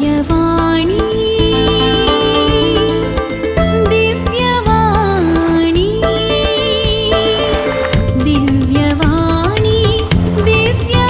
दिव्यवाणी, दिव्यवाणी, दिव्यवाणी, दिव्यवाणी.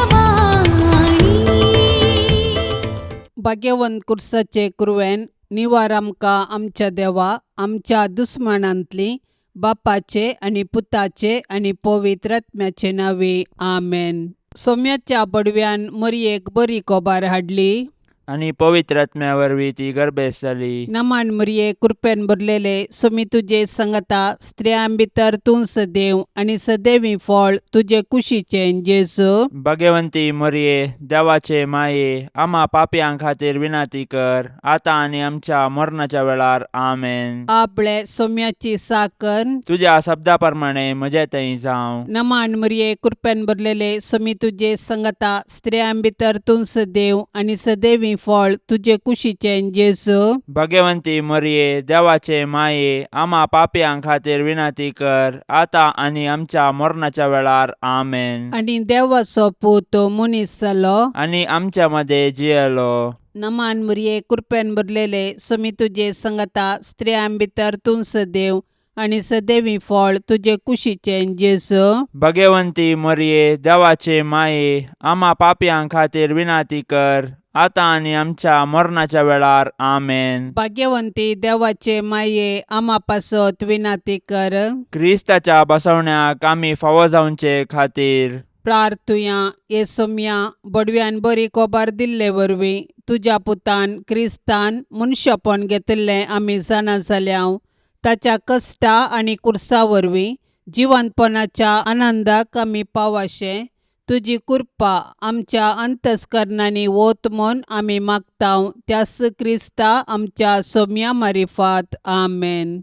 भाग्यवंत कुर्साचे कुरवेन निवार आमकां आमच्या देवा आमच्या दुस्मानांतली बापाचे आनी पुताचे आनी पवित्र आत्म्याचे नांवे आमेन. सोम्याच्या बडव्यान मरयेक बरी कोबार हाडली आनी पवित्र आत्म्या वरवीं ती गर्भेस्त जाली. नमान मरये, कृपेन भरलेले, सोमी तुजे संगता, स्त्रियां भितर तूं सदैव आनी सदैवी फळ तुजे कुशीचें जेजू. भगवंती मरये, देवाचे माये, आमा पापयां खातीर विनंती कर, आतां आनी आमच्या मरणाच्या वेळार. आमेन. आपले सोम्याची साकर. तुज्या शब्दा प्रमाणे म्हजे थंय जावं. नमान मरये, कृपेन भरलेले, सोमी तुजे संगता, स्त्रियां भितर तूं सदैव आनी सदैवी फळ तुजे कुशीचें जेजू. भगवंती मरये, देवाचे माये, आमा पापयां खातीर विनंती कर, आतां आनी आमच्या मरणाच्या वेळार. आमेन. आनी देवाचो पूत मनीस जालो आनी आमच्या मदें जियेलो. नमान मरये, कृपेन भरलेले, सोमी तुजे संगता, स्त्रियां भितर तूं सदैव आनी सदैवी फळ तुजे कुशीचें जेजू. भगवंती मरये, देवाचे माये, आमा पापयां खातीर विनंती कर, आतां आनी आमच्या मरणाच्या वेळार. आमेन. भाग्यवंती देवाचे माये, आमा पासत विनंती कर. क्रिस्ताच्या बसवण्याक आमी फावो जावचे खातीर प्रार्थुया. हे सोम्या, बडव्यान बरी कोबार दिल्ले वरवीं तुज्या पुतान क्रिस्तान मनशापण घेतिल्लें आमी जाणा जाल्या. ताच्या कश्टा आनी कुर्सा वरवीं जिवंतपणाच्या आनंदाक आमी पावाशें तुजी कृपा आमच्या अंतस्करणांनी वत म्हूण आमी मागता, त्यास क्रिस्ता आमच्या सोम्या मारिफात. आमेन.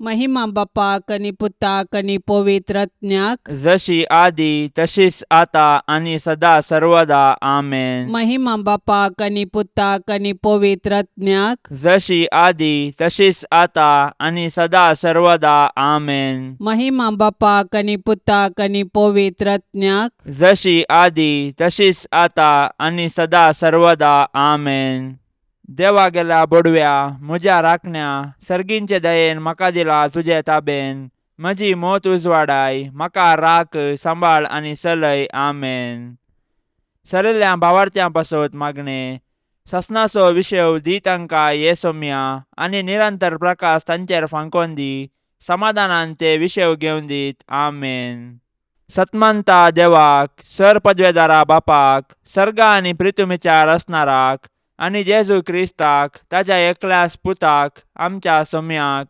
महिमा बापाक आनी पुताक आनी पवित्र आत्म्याक. जशी आदी तशीच आता आनी सदा सर्वदा. आमेन. महिमा बापाक आनी पुताक आनी पवित्र आत्म्याक. जशी आदी तशीच आता आनी सदा सर्वदा. आमेन. महिमा बापाक आनी पुताक आनी पवित्र आत्म्याक. जशी आदी तशीच आता आनी सदा सर्वदा. आमेन. देवा गेल्या बोडव्या, म्हज्या राखण्या, सर्गींचे दयेन म्हाका दिला तुजे ताबेन. म्हजी मोत उजवाडाय, म्हाका राख, सांबाळ आनी चलय. आमेन. सरिल्ल्या भावार्थ्यां पासत मागणें. ससनाचो विशेव दी तांकां ये सोम्या आनी निरंतर प्रकाश तांचेर फांकोन दी. समाधानान ते विशेव घेवन दीत. आमेन. सतमंता देवाक, सर पदवेदारा बापाक, सर्गा आनी प्रितुमीच्या रचणाराक आनी जेजू क्रिस्ताक ताच्या एकल्याच पुताक, आमच्या सोम्याक,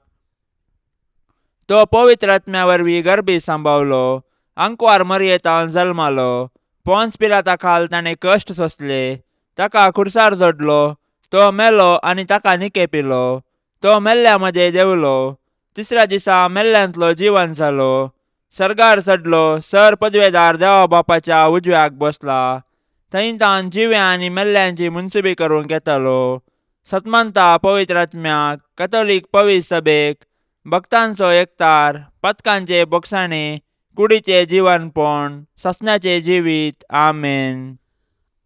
तो पवित्र आत्म्या वरवीं गर्भी सांबावलो, आंकवार मरयेतान जल्मालो, पोन्स पिलाता खाल ताणें कश्ट सोंसले, ताका खुर्सार जोडलो, तो मेलो आनी ताका निकेपिलो, तो मेल्ल्या मदें देंवलो, तिसऱ्या दिसा मेल्ल्यांतलो जिवन जालो, सर्गार चडलो, सर पदवेदार देवा बापाच्या उजव्याक बसला, थंय तावन जिव्या आनी मेल्ल्यांची मुनसुबी करूंक येतालो. सतमंता पवित्र आत्म्याक, कथोलीक पवित्र सभेक, भक्तांचो एकतार, पथकांचे बोगसाणे, कुडीचे जिवनपण, ससण्याचे जिवीत. आमेन.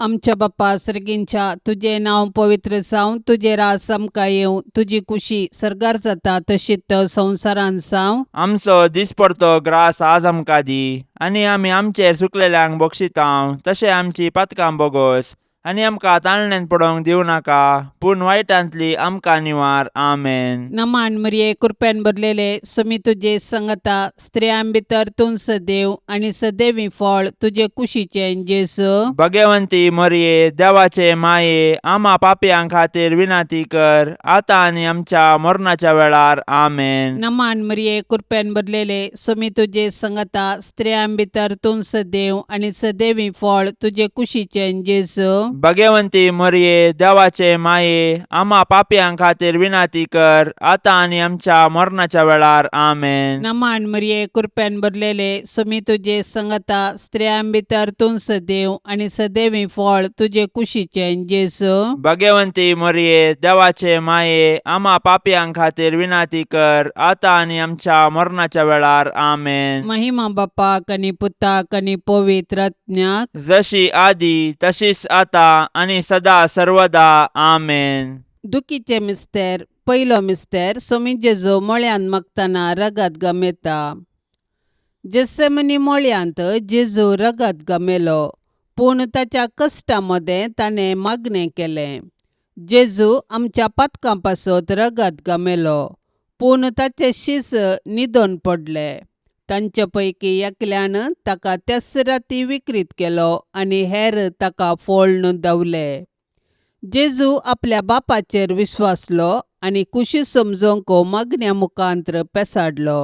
आमच्या बाप्पा सर्गींच्या, तुजें नांव पवित्र जावं, तुजें राज आमकां येवं, तुजी कुशी सर्गार जाता तशीच संवसारांत जावं. आमचो दिसपडतो ग्रास आज आमकां दी आनी आमी आमचेर चुकलेल्यांक बक्षितांव तशें आमची पातकां बोगोस आनी आमकां ताळण्यांत पडोवंक दिवं नाका, पूण वायटांतली आमकां निवार. आमेन. नमान मरिये, कृपेन भरलेले, सुमी तुजे संगता, स्त्रियां भितर तूं सदैव आनी सदैवी फळ तुजे कुशीचें जेजू. भगवंती मरिये, देवाचे माये, आमा पापयां खातीर विनंती कर, आतां आनी आमच्या मरणाच्या वेळार. आमेन. नमान मरिये, कृपेन भरलेले, सुमी तुजे संगता, स्त्रियां भितर तूं सदैव आनी सदैवी फळ तुजे कुशीचें जेजू. भगवंती मरिये, देवाचे माये, आमा पापयां खातीर विनंती कर, आतां आनी आमच्या मरणाच्या वेळार. आमेन. नमान मरिये, कृपेन भरलेले, सुमी तुजे संगता, स्त्रियां भितर तूं सदैव आनी सदैवी फळ तुजे कुशीचें जेजू. भगवंती मरिये, देवाचे माये, आमा पापयां खातीर विनंती कर, आतां आनी आमच्या मरणाच्या वेळार. आमेन. महिमा बापाक आनी पुताक आनी पवित्र आत्म्याक. जशी आदी तशीच आता आतां आनी सदा सर्वदा. आमेन. दुखीचे मिस्तेर. पयलो मिस्तेर. सोमी जेजू मळ्यांत मागतना रगत गमेता. जेसेमनी मळ्यांत जेजू रगत गमेलो, पूण ताच्या कश्टा मदें ताणें मागणें केलें. जेजू आमच्या पातकां पासत रगत गमेलो, पूण ताचे शीस न्हिदोन पडले. तांचे पैकी एकल्यान ताका त्याच राती विक्रीत केलो आनी हेर ताका फोळ्ण धांवले. जेजू आपल्या बापाचेर विश्वासलो आनी कुशी समजोवंक मागण्या मुखांत्र पेसाडलो.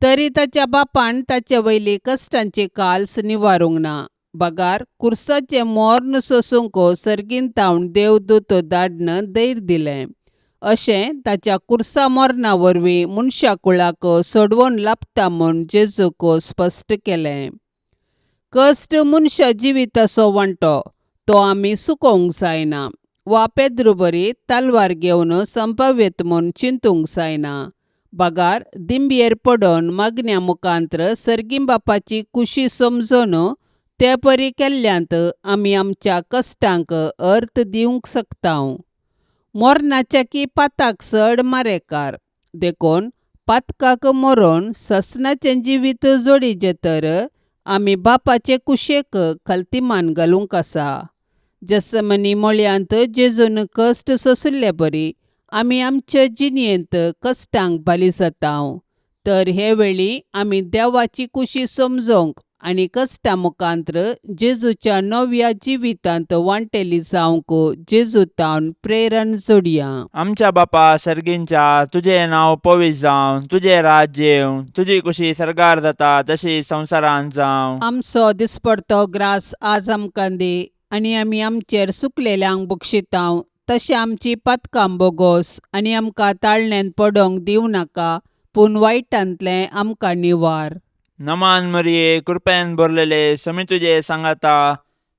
तरी ताच्या बापान ताचे वयली कश्टांची काल्स निवारूंक ना, बगार कुर्साचें मोर्न सोसूंक सर्गीन तावन देवदूत धाडन धैर्य दिलें. अशें ताच्या कुर्सा मरणा वरवीं मनशा कुळाक सोडवण लाबता म्हूण जेजूक स्पश्ट केलें. कश्ट मनशा जिविताचो वांटो, तो आमी चुकोवंक जायना वा पेद्रू बरी तलवार घेवन संपाव्यत म्हूण चिंतूंक जायना, बगार दिंबयेर पडोन मागण्या मुखांत्र सर्गीं बापाची कुशी समजून ते परी केल्ल्यांत आमी आमच्या कश्टांक अर्थ दिवंक शकता. मरणाच्या की पाताक चड मारेकार, देखून पातकाक मरोन ससनाचें जिवीत जोडीचें तर आमी बापाचे कुशेक खलतीमान घालूंक आसा. जसमनी मळयांत जेजून कश्ट सोंशिल्ले बरी आमी आमचे जिणेंत कश्टांक बाली जाता. तर हे वेळी आमी देवाची कुशी समजोवंक आनी कश्टा मुखांत्र जेजूच्या नव्या जिवितांत वांटेली जावंक जेजू तावन प्रेरण जोडया. आमच्या बापा सर्गींच्या, तुजें नांव पवित्र जावं, तुजें राज्य येवं, तुजी कुशी सर्गार जाता तशी संवसारांत जावं. आमचो दिसपडतो ग्रास आज आमकां दी आनी आमी आमचेर सुकलेल्यांक बक्षितांव तशें आमची पातकां बोगोस आनी आमकां ताळण्यांत पडोंक दिवं नाका, पूण वायटांतलें आमकां निवार. नमान मरिये, कृपेन भरलेले, समी तुजे सांगाता,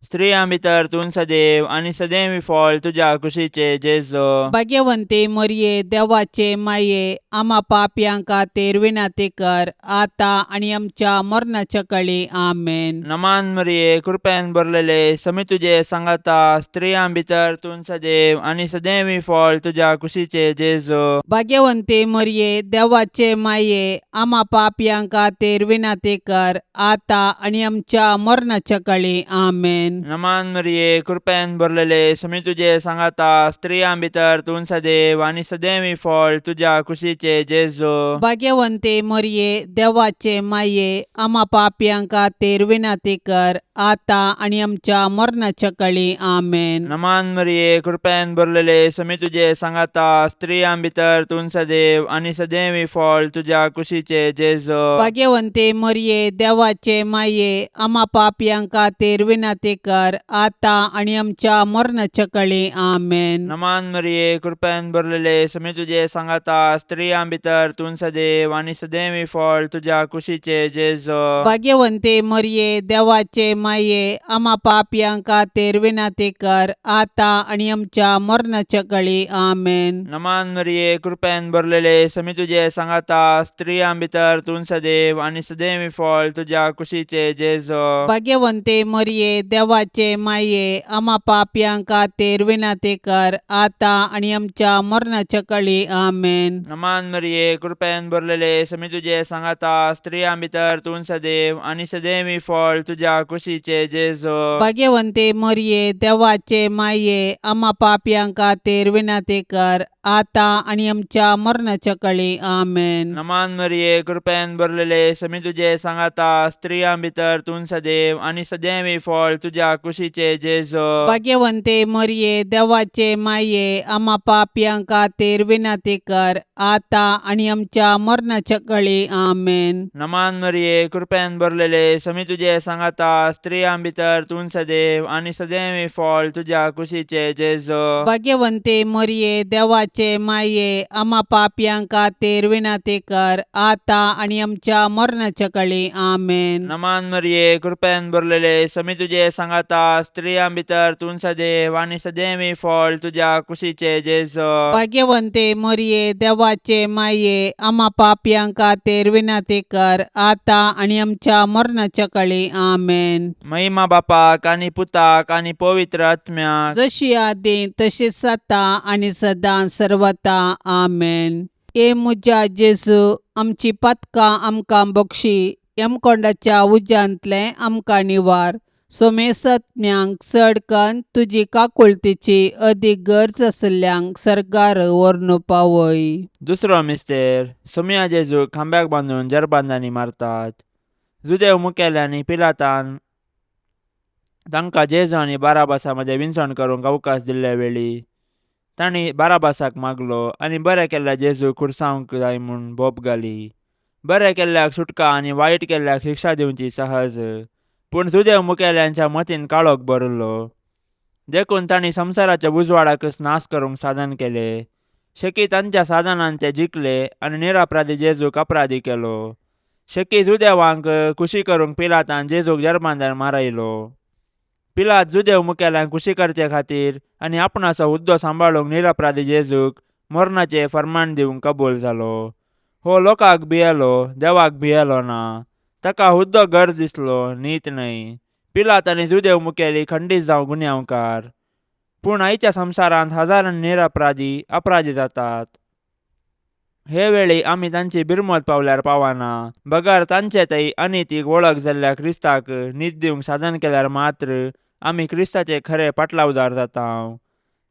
स्त्रियां भितर तूं सदैव आनी सदैव फळ तुज्या कुशीचे जेजो. भाग्यवंती मरिये, देवाचे माये, आमा पापयां खातीर विनंती कर, आतां आनी आमच्या मरणाच्या कळी. आमेन. नमान मरिये, कृपेन भरलेले, समी तुजे सांगाता, स्त्रियां भितर तूं सदैव आनी सदैव फळ तुज्या कुशीचे जेजो. भाग्यवंती मरिये, देवाचे माये, आमा पापयां खातीर विनंती कर, आतां आनी आमच्या मरणाच्या कळी. आमेन. नमान मरिये, कृपेन भरलेले, समी तुजे सांगाता, स्त्रियां भितर तूं सदैव आनी सदैव फळ तुज्या कुशीचे जेजो. भाग्यवंती मरिये, देवाचे माये, आमा पापयां खातीर विनंती कर, आतां आनी आमच्या मरणाच्या कळी. आमेन. नमान मरिये, कृपेन भरलेले, समी तुजे सांगाता, स्त्रियां भितर तूं सदैव आनी सदैव फळ तुज्या कुशीचे जेजो. भाग्यवंती मरिये, देवाचे माये, आमा पापयां खातीर विनंती कर, आतां आनी आमच्या मरणाच्या कळी. आमेन. नमान मरिये, कृपेन भरलेले, समी तुजे सांगाता, स्त्रियां भितर तूं सदैव आनी सदैव फळ तुज्या कुशीचे जेजो. भाग्यवंती मरिये, देवाचे माये, आमा पापयां खातीर विनंती कर, आतां आनी आमच्या मरणाच्या कळी. आमेन. नमान मरिये, कृपेन भरलेले, समी तुजे सांगाता, स्त्रियां भितर तूं सदैव आनी सदैव फळ तुज्या कुशीचे जेजो. भाग्यवंती मरिये, देवाचे माये, आमा पापयां खातीर विनंती कर, आतां आनी आमच्या मरणाच्या कळी. आमेन. नमान मरिये, कृपेन भरलेले, समी तुजे सांगाता, स्त्रियां भितर तूं सदैव आनी सदैव फळ तुज्या कुशीचे जेजो. भाग्यवंती मरिये, देवाचे माये, आमा पापयां खातीर विनंती कर, आतां आनी आमच्या मरणाच्या कळी. आमेन. नमान मरिये, कृपेन भरलेले, समी तुजे सांगाता, स्त्रियां भितर तूं सदैव आनी सदैव फळ तुज्या कुशीचे जेजो. भाग्यवंती मरिये, देवाचे माये, आमा पापयां खातीर विनंती कर, आतां आनी आमच्या मरणाच्या कळी. आमेन. नमान मरिये, कृपेन भरलेले, समी तुजे सांगाता, स्त्रियां भितर तूं सदैव आनी सदैव फळ तुज्या कुशीचे जेजो. भाग्यवंती मरिये, देवाचे देवाचे माये आमा पापयां खातीर विनंती कर आतां आनी आमच्या मरणाच्या कळी. आमेन. नमान मरिये, कृपेन भरलेले, समी तुजे सांगाता, स्त्रियां भितर तूं सदैव आनी सदैवी फळ तुज्या कुशीचे जेजो. भाग्यवंते मोरये, देवाचे माये, आमा पापयां खातीर विनंती कर आतां आनी आमच्या मरणाच्या कळी. आमेन. महिमा बापाक आनी पुताक आनी पवित्र आत्म्याक. जशी आदी तशीच आतां आनी सदां सर्वता. आमेन. ए म्हज्या जेजू, आमची पातकां आमकां बक्षी, यमकोंडाच्या उज्यांतलें आमकां निवार, सोमेसत्म्यांक चड कन्न तुजी काकुळतीची अदीक गरज आशिल्ल्यांक सर्गार व्हरून पावय. दुसरो मिस्तेर. सोमया जेजूक खांब्याक बांदून जरबांदांनी मारतात. जुदेव मुखेल्यांनी पिलातान तांकां जेजू आनी बाराबासा मदें विनसण करूंक अवकाश दिल्ले वेळी तांणी बाराबासाक मागलो आनी बरें केल्ल्या जेजूक खुर्सावंक जाय म्हूण बोब घाली. बरें केल्ल्याक सुटका आनी वायट केल्ल्याक शिक्षा दिवची सहज, पूण जुदेव मुखेल्यांच्या मतीन काळोख भरिल्लो, देखून तांणी संवसाराच्या उजवाडाकच नाश करूंक साधन केलें. शेकी तांच्या साधनान ते जिखले आनी निरपराधी जेजूक अपराधी केलो. शेकी जुदेवांक खुशी करूंक पिलातान जेजूक जर्मांदार मारयलो. पिलात जुदेव मुखेल्यांक खुशी करचे खातीर आनी आपणाचो हुद्दो सांबाळूंक निरपराधी जेजूक मरणाचें फर्मान दिवंक कबूल जालो. हो लोकांक भियेलो, देवाक भियेलो ना. ताका हुद्दो गरज दिसलो, नीत न्हय. पिलात आनी जुदेव मुखेली खंडीत जावं गुन्यांवकार. पूण आयच्या संवसारांत हजारांनी निरपराधी अपराधी जातात. हे वेळी आमी तांची बिरमत पावल्यार पावना, बगर तांचे थंय अनितीक वळख जाल्ल्या क्रिस्ताक नीत दिवंक साधन केल्यार मात्र आमी क्रिस्ताचे खरे पाटलावदार जाता.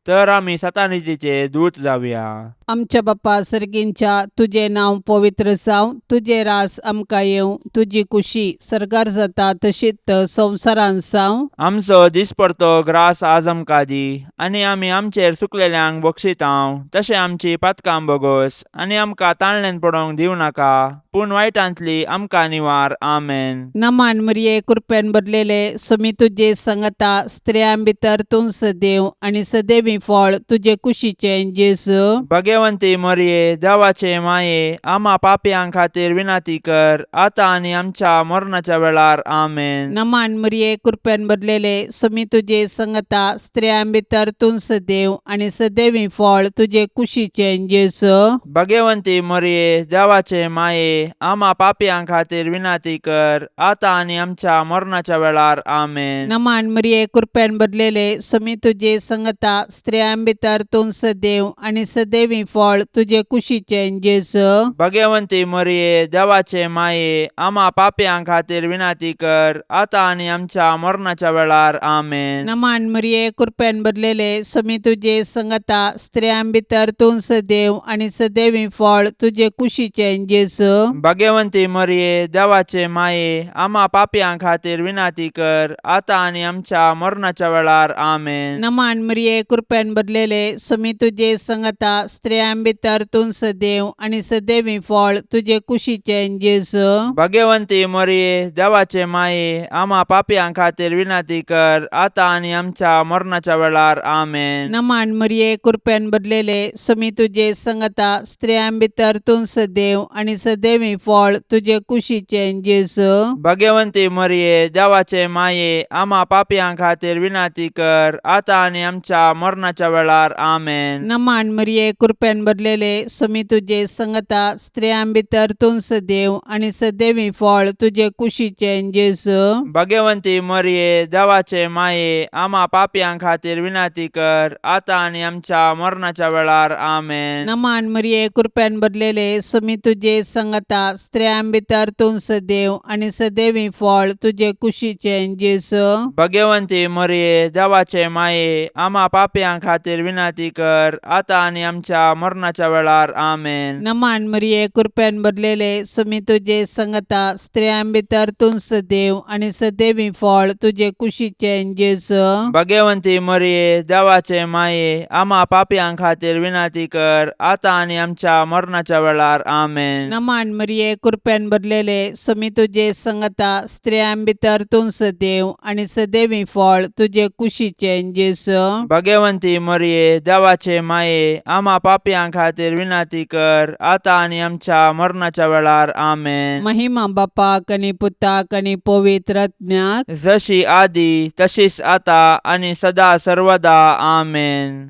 तर आमी सतानितीचे दूत जावया. आमच्या बाप्पा सर्गींच्या, तुजें नांव पवित्र जावं, तुजें रास आमकां येवं, तुजी कुशी सर्गार जाता तशीच संवसारांत जावं. आमचो दिसपडतो ग्रास आज आमकां दी, आनी आमी आमचेर चुकलेल्यांक बक्षितांव तशें आमची पातकां बोगोस, आनी आमकां ताळणेन पडोवंक दिवं नाका, पूण वायटांतली आमकां निवार. आमेन. नमान मरिये, कृपेन भरलेले, सुमी तुजे संगता, स्त्रियां भितर तूं सदैव आनी सदैवी फळ तुजे कुशीचें जेजू. भगवंती मरिये, देवाचे माये, आमा पापयां खातीर विनंती कर आतां आनी आमच्या मरणाच्या वेळार. आमेन. नमान मरिये, कृपेन भरलेले, सुमी तुजे संगता, स्त्रियां भितर तूं सदैव आनी सदैवी फळ तुजे कुशीचें जेजू. भगवंती मरिये, देवाचे माये, आमा पापयां खातीर विनंती कर आतां आनी आमच्या मरणाच्या वेळार. आमेन. नमान मरिये, कृपेन भरलेले, सुमी तुजे संगता, स्त्रियां भितर तूं सदैव आनी सदैवी फळ तुजे कुशीचें जेजू. भगवंती मरिये, देवाचे माये, आमा पापयां खातीर विनंती कर आतां आनी आमच्या मरणाच्या वेळार. आमेन. नमान मरिये, कृपेन भरलेले, सुमी तुजे संगता, स्त्रियां भितर तूं सदैव आनी सदैवी फळ तुजे कुशीचें जेजू. भगवंती मरिये, देवाचे माये, आमा पापयां खातीर विनंती कर आतां आनी आमच्या मरणाच्या वेळार. आमेन. नमान मरिये, कृपेन भरलेले, सुमी तुजे संगता, स्त्रियां भितर तूं सदैव आनी सदैवी फळ तुजे कुशीचें जेजू. भगवंती मरिये, देवाचे माये, आमा पापयां खातीर विनंती कर आतां आनी आमच्या मरणाच्या वेळार. आमेन. नमान मरिये, कृपेन भरलेले, सुमी तुजे संगता, स्त्रियां भितर तूं सदैव आनी सदैवी फळ तुजे कुशीचें जेजू. भगवंती मरिये, देवाचे माये, आमा पापयां खातीर विनंती कर आतां आनी आमच्या मरणाच्या वेळार. आमेन. नमान मरिये, कृपेन भरलेले, सुमी तुजे संगता, स्त्रियां भितर तूं सदैव आनी सदैवी फळ तुजे कुशीचें जेजू. भगवंती मरिये, देवाचे माये, आमा पापयां खातीर विनंती कर आतां आनी आमच्या मरणाच्या वेळार. आमेन. नमान मरिये, कृपेन भरलेले, सुमी तुजे संगता, स्त्रियां भितर तूं सदैव आनी सदैवी फळ तुजे कुशीचें जेजू. भगवंती मरिये, देवाचे माये, आमा पापयां खातीर विनंती कर आतां आनी आमच्या मरणाच्या वेळार. आमेन. नमान मरिये, कृपेन भरलेले, सुमी तुजे संगता, स्त्रियां भितर तूं सदैव आनी सदैवी फळ तुजे कुशीचें जेजू. भगवंती मरिये, देवाचे माये, आमा पापयां खातीर विनंती कर आतां आनी आमच्या मरणाच्या वेळार. आमेन. नमान मरिये, कृपेन भरलेले, सुमी तुजे संगता, स्त्रियां भितर तूं सदैव आनी सदैवी फळ तुजे कुशीचें जेजू. भगवंती भाग्यवंती मरिये देवाचे माये आमा पापयां खातीर विनंती कर आतां आनी आमच्या मरणाच्या वेळार. आमेन. महिमा बापाक आनी पुताक आनी पवित्र आत्म्याक. जशी आदी तशीच आता आनी सदा सर्वदा. आमेन.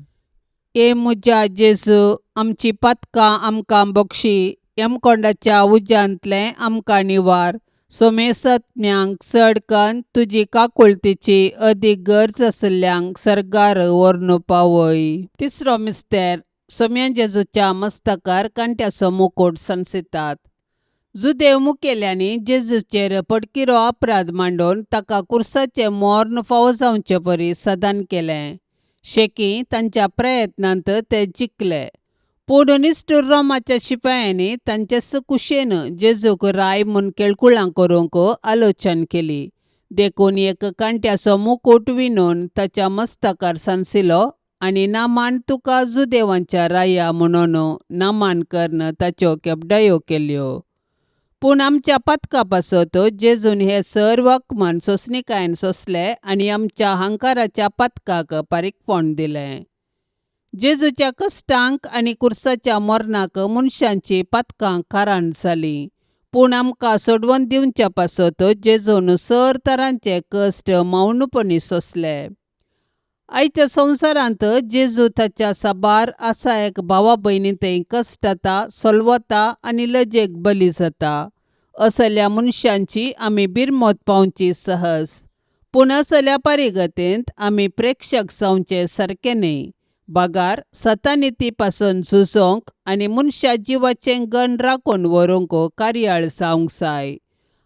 ए म्हज्या जेजू, आमची पातकां आमकां बक्षी, यमकोंडाच्या उज्यांतलें आमकां निवार, सोमेसत्म्यांक चड कन्न तुजी काकुळतीची अदीक गरज आशिल्ल्यांक सर्गार व्हरून पावय. तिसरो मिस्तेर. सोम्या जेजूच्या मस्तकार कांट्याचो मुकूट सांसितात. जुदेव मुखेल्यांनी जेजूचेर पडकिरो अपराध मांडून ताका कुर्साचें मर्ण फावो जावचे परी सदान केलें. शेकी तांच्या प्रयत्नांत ते जिखले, पूण निश्ठूर रोमाच्या शिपायांनी तांचे कुशेन जेजूक राय म्हूण केळकुळां करूंक आलोचन केली. देखून एक कांट्याचो मुकूट विणून ताच्या मस्तकार सांसिलो आनी नामान तुका जुदेवांच्या राया म्हणून नामान करून ताच्यो केपडायो केल्यो. पूण आमच्या पातका पासत जेजून हे सर्व अपमान सोंसणिकायेन सोंसले आनी आमच्या हंकाराच्या पातकाक पारीकपण दिलें. जेजूच्या कश्टांक आनी कुर्साच्या मरणाक मनशांची पातकां कारण जालीं, पूण आमकां सोडवून दिवच्या पासत जेजून सर तरांचे कश्ट मौनपणी सोंसले. आयच्या संवसारांत जेजू ताच्या साबार आसा एक भावा भयणी थंय कश्टता, सोलवता आनी लजेक बली जाता. असल्या मनशांची आमी बिरमत पावची सहज, पूण असल्या परिगतेंत आमी प्रेक्षक जावचे सारकें न्हय, बगार सतानिती पासून झुजोंक आनी मनशा जिवाचें गण राखून व्हरूंक कार्याळ जावंक जाय.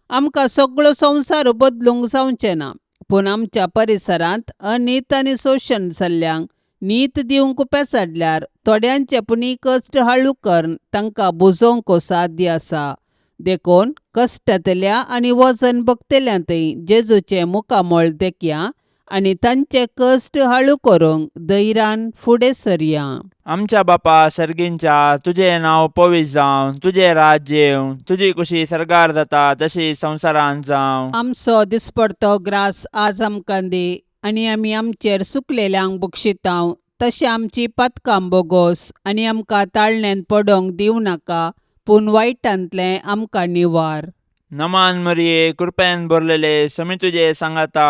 आमकां सगळो संवसार बदलूंक जावचें ना, पूण आमच्या परिसरांत अनीत आनी शोशण जाल्ल्यांक नीत दिवंक पेसाडल्यार थोड्यांचे पुणी कश्ट हाळू करून तांकां बुजोवंक साध्य आसा. देखून कश्टांतल्या आनी वजन भोगतल्या थंय जेजूचें मुखामळ देखया आनी तांचे कश्ट हाळू करूंक धैर्यान फुडें सरया. आमच्या बापा सर्गींच्या, तुजें नांव पवित्र जावं, तुजें राज्य येवं, तुजी कुशी सर्गार जाता तशी संवसारांत जावं. आमचो दिसपडतो ग्रास आज आमकां दी आनी आमी आमचेर सुकलेल्यांक बक्षितांव तशें आमची पातकां बोगोस आनी आमकां ताळण्यांत पडोंक दिवं नाका, पूण वायटांतलें आमकां निवार. नमान मरिये, कृपेन भरलेले, समी तुजे सांगाता,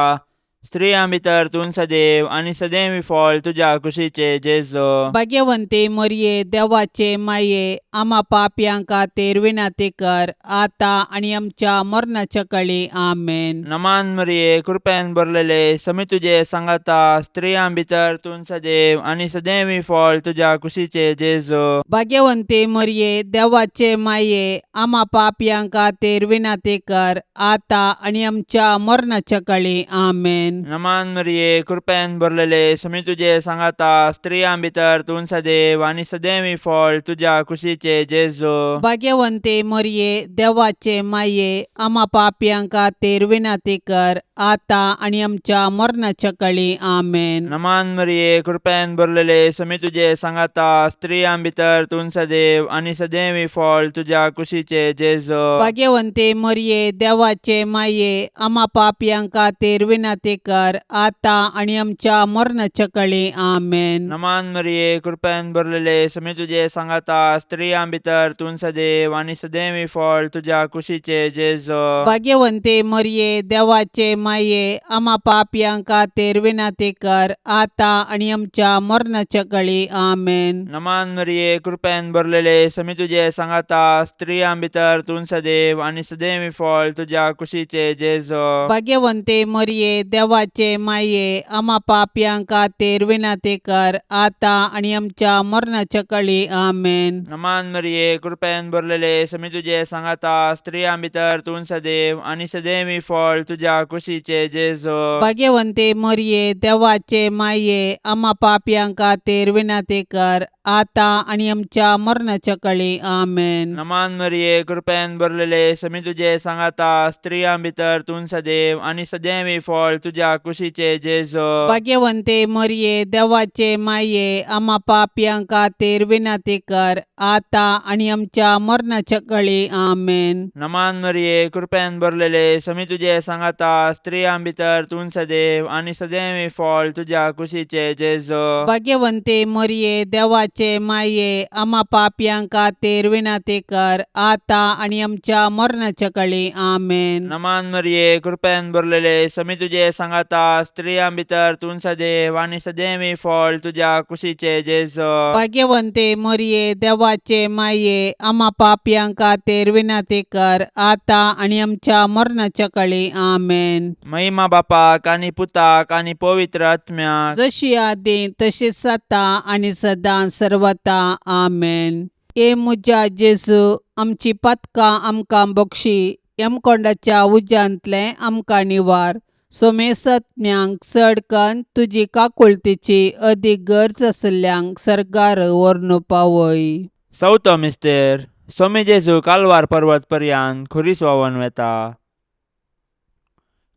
स्त्रियां भितर तूं सदैव आनी सदैव फळ तुज्या कुशीचे जेजो. भाग्यवंती मरिये, देवाचे माये, आमा पापयां खातीर विनंती कर आतां आनी आमच्या मरणाच्या कळी. आमेन. नमान मरिये, कृपेन भरलेले, समी तुजे सांगाता, स्त्रियां भितर तूं सदैव आनी सदैव फळ तुज्या कुशीचे जेजो. भाग्यवंती मरिये, देवाचे माये, आमा पापयां खातीर विनंती कर आतां आनी आमच्या मरणाच्या कळी. आमेन. नमान मरिये, कृपेन भरलेले, समी तुजे सांगाता, स्त्रियां भितर तूं सदैव आनी सदैव फळ तुज्या कुशीचे जेजो. भाग्यवंती मरिये, देवाचे माये, आमा पापयां खातीर विनंती कर आतां आनी आमच्या मरणाच्या कळी. आमेन. नमान मरिये, कृपेन भरलेले, समी तुजे सांगाता, स्त्रियां भितर तूं सदैव आनी सदैव फळ तुज्या कुशीचे जेजो. भाग्यवंती मरिये, देवाचे माये, आमा पापयां खातीर विनंती कर आतां आनी आमच्या मरणाच्या कळी. आमेन. नमान मरिये, कृपेन भरलेले, समी तुजे सांगाता, स्त्रियां भितर तूं सदैव आनी सदैव फळ तुज्या कुशीचे जेजो. भाग्यवंती मरिये, देवाचे माये, आमा पापयां खातीर विनंती कर आतां आनी आमच्या मरणाच्या कळी. आमेन. नमान मरिये, कृपेन भरलेले, समी तुजे सांगाता, स्त्रियां भितर तूं सदैव आनी सदैव फळ तुज्या कुशीचे जेजो. भाग्यवंती मरिये, देवाचे माये, आमा पापयां खातीर विनंती कर आतां आनी आमच्या मरणाच्या कळी. आमेन. नमान मरिये, कृपेन भरलेले, समी तुजे सांगाता, स्त्रियां भितर तूं सदैव आनी सदैव फळ तुज्या कुशीचे जेजो. भाग्यवंती मरिये, देवाचे माये, आमा पापयां खातीर विनंती कर आतां आनी आमच्या मरणाच्या कळी. आमेन. नमान मरिये, कृपेन भरलेले, समी तुजे सांगाता, स्त्रियां भितर तूं सदैव आनी सदैव फळ तुज्या तुज्या कुशीचे जेजो. भाग्यवंते मरये, देवाचे माये, आमा पापयां खातीर विनंती कर, आतां आनी आमच्या मरणाच्या कळी. आमेन. नमान मरिये, कृपेन भरलेले, समी तुजे सांगाता, स्त्रियां भितर तूं सदैव आनी सदैव फळ तुज्या कुशीचे जेजो. भाग्यवंते मरये, देवाचे माये, आमा पापयां खातीर विनंती कर, आतां आनी आमच्या मरणाच्या कळी. आमेन. नमान मरिये, कृपेन भरलेले, समी तुजे सांगाता, स्त्रियां भितर तूं सदैव आनी सदैव फळ तुज्या कुशीचे जेजो. भाग्यवंते मरये, देवाचे माये, आमा पापयां खातीर विनंती कर, आतां आनी आमच्या मरणाच्या कळी. आमेन. महिमा बापाक आनी पुताक आनी पवित्र आत्म्याक. जशी आदी तशीच आतां आनी सदां सर्वता. आमेन. ए म्हज्या जेजू, आमची पातकां आमकां बक्षी, यमकोंडाच्या उज्यांतलें आमकां निवार, सोमेसत्म्यांक चड कन्न तुजी काकुळतीची अदीक गरज आशिल्ल्यांक सर्गार व्हरून पावय. चवथो मिस्तेर. सोमी जेजू कालवार पर्वत पर्यान खुरीस व्हांवन वेता.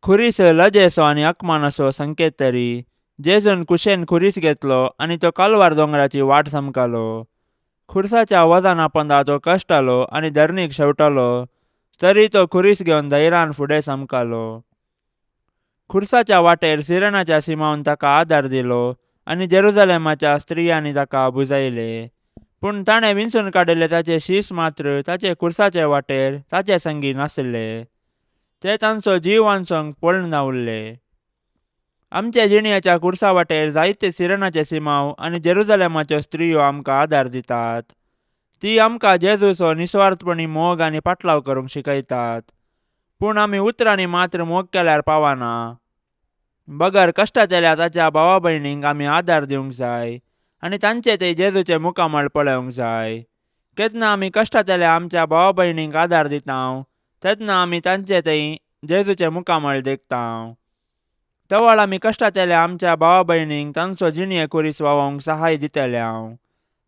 खुरीस लजेचो आनी अकमानाचो संकेत तरी जेजून कुशेन खुरीस घेतलो आनी तो कालवार दोंगराची वाट समकालो. खुरसाच्या वजना पोंदा तो कश्टालो आनी धरणीक शेवटालो, तरी तो खुरीस घेवन धैर्यान फुडें समकालो. खुरसाच्या वाटेर सिरणाच्या सिमावन ताका आदार दिलो आनी जेरुजलेमाच्या स्त्रियांनी ताका बुजायले. पूण ताणें विंचून काडिल्ले ताचे शीस मात्र ताचे खुरसाचे वाटेर ताचे संगी नासले. ते तांचो जीव वांचोवंक पळून उरले. आमच्या जिणयाच्या खुरसा वाटेर जायते सिरणाचे सिमाव आनी जेरुजलेमाच्यो स्त्रियो आमकां आदार दितात. ती आमकां जेजूचो निस्वार्थपणी मोग आनी पाटलाव करूंक शिकयतात. पूण आमी उतरांनी मात्र मोग केल्यार पावना, बगर कश्टांतल्या ताच्या भावा भयणींक आमी आदार दिवंक जाय आनी तांचे ते जेजूचे मुखामळ पळोवंक जाय. केन्ना आमी कश्टांतल्या आमच्या भावा भयणींक आदार दिता तेन्ना आमी तांचे थंय जेजूचे मुखामळ देखता. तवळ आमी कश्टांतल्या आमच्या भावा भयणींक तांचो जिणये खुरीस व्हांवोवंक सहाय दितले.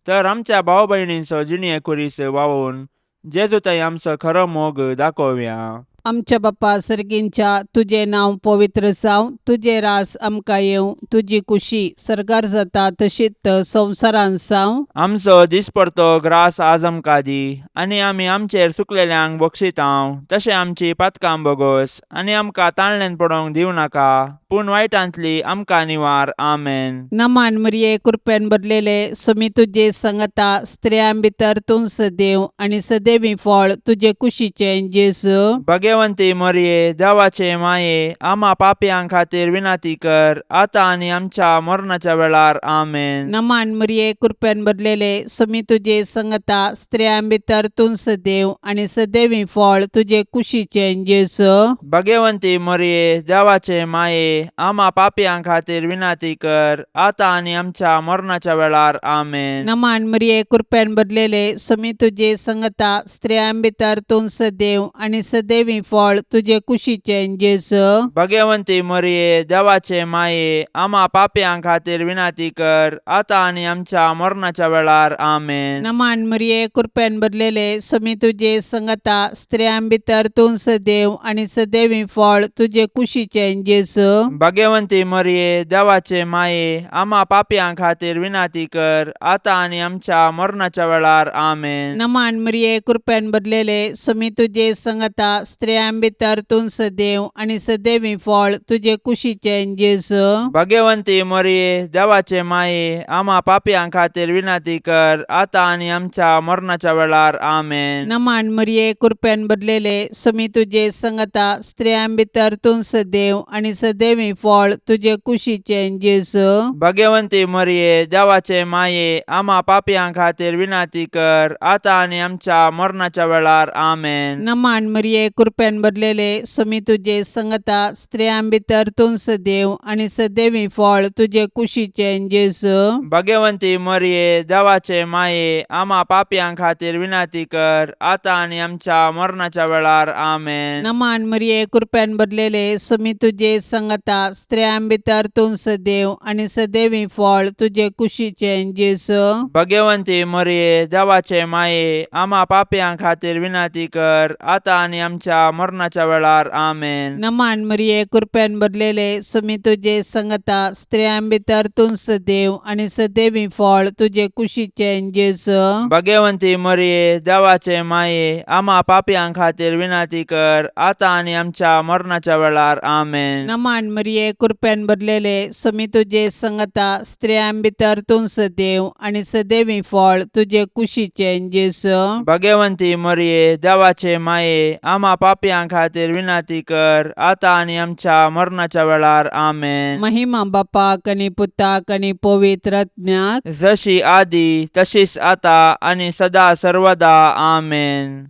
तर आमच्या भाव भयणींचो जिणये खुरीस व्हांवोवन जेजू थंय आमचो खरो मोग दाखोवया. आमच्या बाप्पा सर्गींच्या, तुजें नांव पवित्र जावं, तुजें रास आमकां येवं, तुजी कुशी सर्गार जाता तशीच संवसारांत जावं. आमचो दिसपडतो ग्रास आज आमकां दी आनी आमी आमचेर सुकलेल्यांक बक्षितांव तशें आमची पातकां बोगोस आनी आमकां ताळण्यान पडोवंक दिवं नाका, पूण वायटांतली आमकां निवार. आमेन. नमान मरिये, कृपेन भरलेले, सुमी तुजे संगता, स्त्रियां भितर तूं सदैव आनी सदैवी फळ तुजे कुशीचें जेजू. भगवंती मरिये, देवाचे माये, आमा पापयां खातीर विनंती कर, आतां आनी आमच्या मरणाच्या वेळार. आमेन. नमान मरिये, कृपेन भरलेले, सुमी तुजे संगता, स्त्रियां भितर तूं सदैव आनी सदैवी फळ तुजे कुशीचें जेजू. भगवंती मरिये, देवाचे माये, आमा पापयां खातीर विनंती कर, आतां आनी आमच्या मरणाच्या वेळार. आमेन. नमान मरिये, कृपेन भरलेले, सुमी तुजे संगता, स्त्रियां भितर तूं सदैव आनी सदैवी फळ तुजे कुशीचें जेजू. भगवंती मरिये, देवाचे माये, आमा पापयां खातीर विनंती कर, आतां आनी आमच्या मरणाच्या वेळार. आमेन. नमान मरिये, कृपेन भरलेले, सुमी तुजे संगता, स्त्रियां भितर तूं सदैव आनी सदैवी फळ तुजे कुशीचें जेजू. भगवंती मरिये, देवाचे माये, आमा पापयां खातीर विनंती कर, आतां आनी आमच्या मरणाच्या वेळार. आमेन. नमान मरिये, कृपेन भरलेले, सुमी तुजे संगता, स्त्रियां भितर तूं सदैव आनी सदैवी फळ तुजे कुशीचें जेजू. भगवंती मरिये, देवाचे माये, आमा पापयां खातीर विनंती कर, आतां आनी आमच्या मरणाच्या वेळार. आमेन. नमान मरिये, कृपेन भरलेले, सुमी तुजे संगता, स्त्रियां भितर तूं सदैव आनी सदैवी फळ तुजे कुशीचें जेजू. भगवंती मरिये, देवाचे माये, आमा पापयां खातीर विनंती कर, आतां आनी आमच्या मरणाच्या वेळार. आमेन. नमान मरिये, कृपेन भरलेले, सुमी तुजे संगता, स्त्रियां भितर तूं सदैव आनी सदैवी फळ तुजे कुशीचें जेजू. भगवंती मरिये, देवाचे माये, आमा पापयां खातीर विनंती कर, आतां आनी आमच्या मरणाच्या वेळार. आमेन. नमान मरिये, कृपेन भरलेले, सुमी तुजे संगता, स्त्रियां भितर तूं सदैव आनी सदैवी फळ तुजे कुशीचें जेजू. भगवंती मरिये, देवाचे माये, आमा पापयां खातीर विनंती कर, आतां आनी आमच्या आमच्या मरणाच्या वेळार. आमेन. नमान मरिये, कृपेन भरलेले, सुमी तुजे संगता, स्त्रियां भितर तूं सदैव आनी सदैवी फळ तुजे कुशीचें जेजू. भगवंती मरिये, देवाचे माये, आमा पापयां खातीर विनंती कर, आतां आनी आमच्या मरणाच्या वेळार. आमेन. नमान मरिये, कृपेन भरलेले, सुमी तुजे संगता, स्त्रियां भितर तूं सदैव आनी सदैवी फळ तुजे कुशीचें जेजू. भगवंती मरिये, देवाचे माये, आमा पापयां खातीर विनंती कर, आतां आनी आमच्या मरणाच्या वेळार. आमेन. महिमा बापाक आनी पुताक आनी पवित्र आत्म्याक. जशी आदी तशीच आता आनी सदा सर्वदा. आमेन.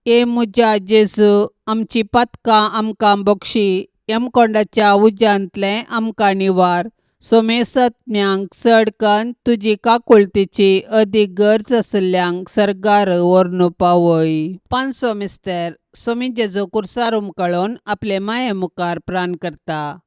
ए म्हज्या जेजू, आमची पातकां आमकां बक्षी, यमकोंडाच्या उज्यांतलें आमकां निवार, सोमेसत्म्यांक चड कन्न तुजी काकुळतीची अदीक गरज आशिल्ल्यांक सर्गार व्हरून पावय. पांचसो मिस्तर. सोमी जेजू कुर्सार उमकळून आपले माये मुखार प्राण करता.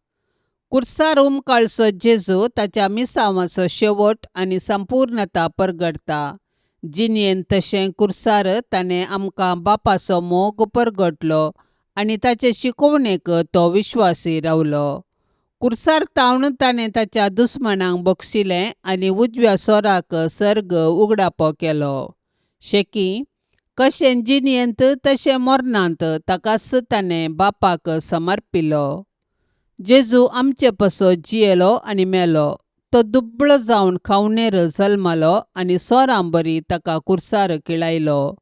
कुर्सार उमकाळचो जेजू ताच्या मिसांवाचो शेवट आनी संपूर्णता परगटता. जिणेंत तशें कुर्सार ताणें आमकां बापाचो मोग परगटलो आनी ताचे शिकोवणेक तो विश्वासी रावलो. कुर्सार तावन ताणें ताच्या दुस्मानांक बक्षिलें आनी उजव्या सोराक सर्ग उगडापो केलो. शेकी कशें जिणेंत तशें मरणांत ताकाच ताणें बापाक समर्पिलो. जेजू आमचे पासत जियेलो आनी मेलो. तो दुबळो जावन खावणेर जल्मलो आनी सोरां बरी ताका कुर्सार किळायलो.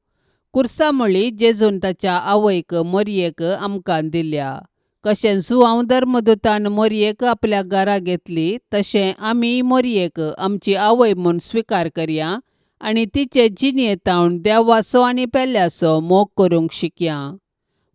कुर्सा म्हळी जेजून ताच्या आवयक मोरयेक आमकां दिल्या. कशें जुआंव धर्मदूतान मोरयेक आपल्या घरा घेतली तशें आमी मोरयेक आमची आवय म्हूण स्विकार करया आनी तिचे जिणेंत देवाचो आनी पेल्याचो मोग करूंक शिकया.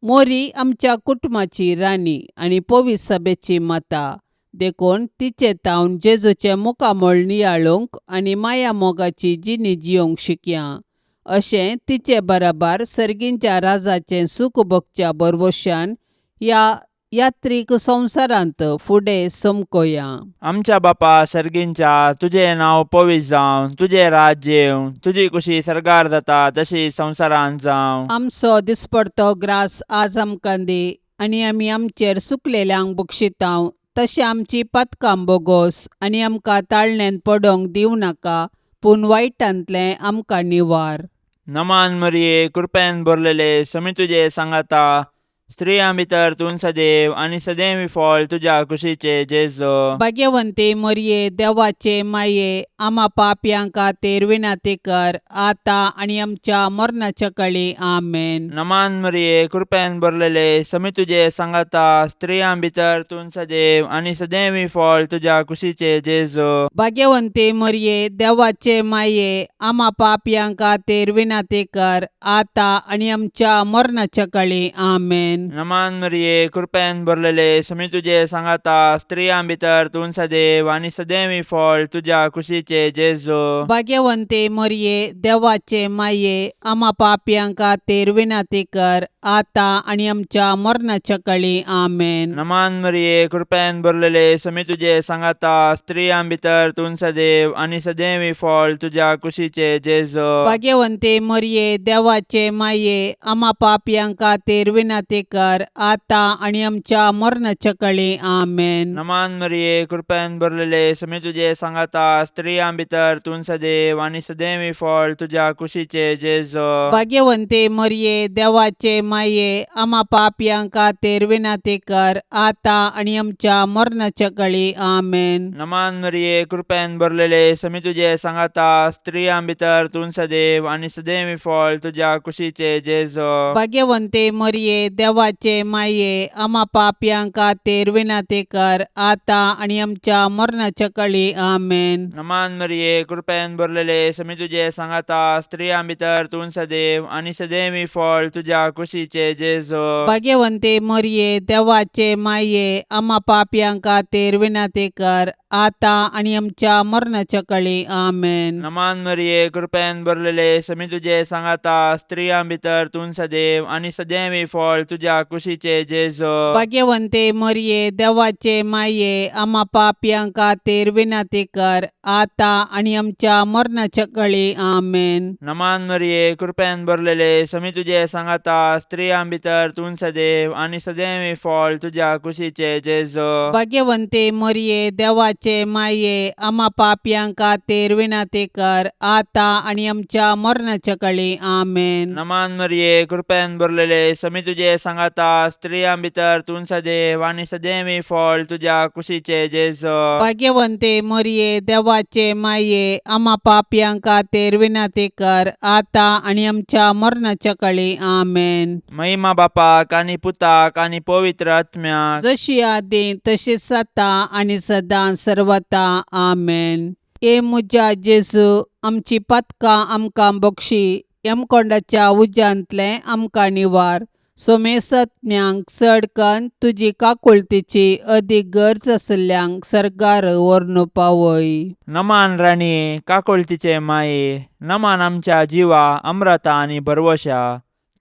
मोरी आमच्या कुटुंबाची राणी आनी पवित्र सभेची माता, देखून तिचे तावन जेजूचें मुखामळ नियाळूंक आनी माया मोगाची जिणी जियोंक शिकया. अशें तिचे बराबर सर्गींच्या राजाचें सूख भोगच्या भरवशान ह्या यात्रीक संवसारांत फुडें समकोया. आमच्या बापा सर्गींच्या, तुजें नांव पवित्र जावं, तुजें राज्य येवं, तुजी कुशी सर्गार जाता तशी संवसारांत जावं. आमचो दिसपडतो ग्रास आज आमकां दी आनी आमी आमचेर सुकलेल्यांक बक्षितांव तशें आमची पातकां बोगोस आनी आमकां ताळण्यांत पडोंक दिवं नाका, पूण वायटांतलें आमकां निवार. नमान मरिये, कृपेन भरलेले, समी तुजे सांगाता, स्त्रियां भितर तूं सदैव आनी सदैव फळ तुज्या कुशीचे जेजू. भाग्यवंती मरिये, देवाचे माये, आमा पापयां खातीर विनंती कर, आतां आनी आमच्या मरणाच्या कळी. आमेन. नमान मरिये, कृपेन भरलेले, समी तुजे सांगाता, स्त्रियां भितर तूं सदैव आनी सदैव फळ तुज्या कुशीचे जेजू. भाग्यवंती मरिये, देवाचे माये, आमा पापयां खातीर विनंती कर, आतां आनी आमच्या मरणाच्या कळी. आमेन. नमान मरिये, कृपेन भरलेले, समी तुजे सांगाता, स्त्रियां भितर तूं सदैव आनी सदैव फळ तुज्या कुशीचे जेजू. भाग्यवंती मरिये, देवाचे माये, आमा पापयां खातीर विनंती कर, आतां आनी आमच्या मरणाच्या कळी. आमेन. नमान मरिये, कृपेन भरलेले, समी तुजे सांगाता, स्त्रियां भितर तूं सदैव आनी सदैव फळ तुज्या कुशीचे जेजू. भाग्यवंती मरिये, देवाचे माये, आमा पापयां खातीर विनंती कर, आतां आनी आमच्या मरणाच्या कळी. आमेन. नमान मरिये, कृपेन भरलेले, समी तुजे सांगाता, स्त्रियां भितर तूं सदैव आनी सदैव फळ तुज्या कुशीचे जेजू. भाग्यवंती मरिये, देवाचे माये, आमा पापयां खातीर विनंती कर, आतां आनी आमच्या मरणाच्या कळी. आमेन. नमान मरिये, कृपेन भरलेले, समी तुजे सांगाता, स्त्रियां भितर तूं सदैव आनी सदैव फळ तुज्या कुशीचे जेजू. भाग्यवंती मरिये, देवाचे माये, आमा पापयां खातीर विनंती कर, आतां आनी आमच्या मरणाच्या कळी. आमेन. नमान मरिये, कृपेन भरलेले, समी तुजे सांगाता, स्त्रियां भितर तूं सदैव आनी सदैव फळ तुज्या कुशीचे जेजू. भाग्यवंती मरिये, देवाचे माये, आमा पापयां खातीर विनंती कर, आतां आनी आमच्या मरणाच्या कळी. आमेन. नमान मरिये, कृपेन भरलेले, समी तुजे सांगाता, स्त्रियां भितर तूं सदैव आनी सदैव फळ तुज्या तुज्या कुशीचे जेजो. भाग्यवंते मरये, देवाचे माये, आमा पापयां खातीर विनंती कर, आतां आनी आमच्या मरणाच्या कळी. आमेन. नमान मरिये, कृपेन भरलेले, समी तुजे सांगाता, स्त्रियां भितर तूं सदैव आनी सदैव फळ तुज्या कुशीचे जेजो. भाग्यवंते मरये, देवाचे माये, आमा पापयां खातीर विनंती कर, आतां आनी आमच्या मरणाच्या कळी. आमेन. नमान मरिये, कृपेन भरलेले, समी तुजे सांगाता, स्त्रियां भितर तूं सदैव आनी सदैव फळ तुज्या कुशीचे जेजो. भाग्यवंते मरये, देवाचे माये, आमा पापयां खातीर विनंती कर, आतां आनी आमच्या मरणाच्या कळी. आमेन. महिमा बापाक आनी पुताक आनी पवित्र आत्म्याक. जशी आदी तशीच आतां आनी सदां सर्वता. आमेन. ए म्हज्या जेजू, आमची पातकां आमकां बक्षी, यमकोंडाच्या उज्यांतलें आमकां निवार, सोमेसत्म्यांक चड कन्न तुजी काकुळतीची अदीक गरज आशिल्ल्यांक सर्गार व्हरून पावय. नमान राणये, काकुळतीचे माये, नमान आमच्या जिवा अम्रता आनी भरवशा,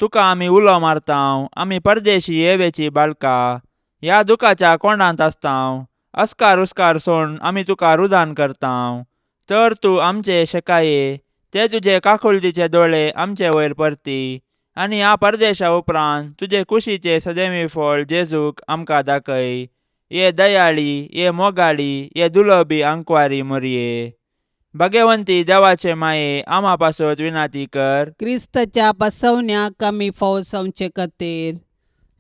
तुका आमी उलो मारतांव, आमी परदेशी येवेची बाळका ह्या दुखाच्या कोंडांत आसतांव, अस्कार उस्कार सोड आमी तुका रुदान करतांव, तर तूं आमचे शेकाये ते तुजे काकुळतीचे दोळे आमचे वयर परती आनी ह्या परदेशा उपरांत तुजे कुशीचे सदैवी फळ जेजूक आमकां दाखय. ये दयाळी, ये मोगाळी, ये दुलबी आंकवारी मोरये, भगवंती देवाचे माये, आमा पासत विनाती कर. क्रिस्ताच्या बसवण्याक आमी फावो जावचे खातीर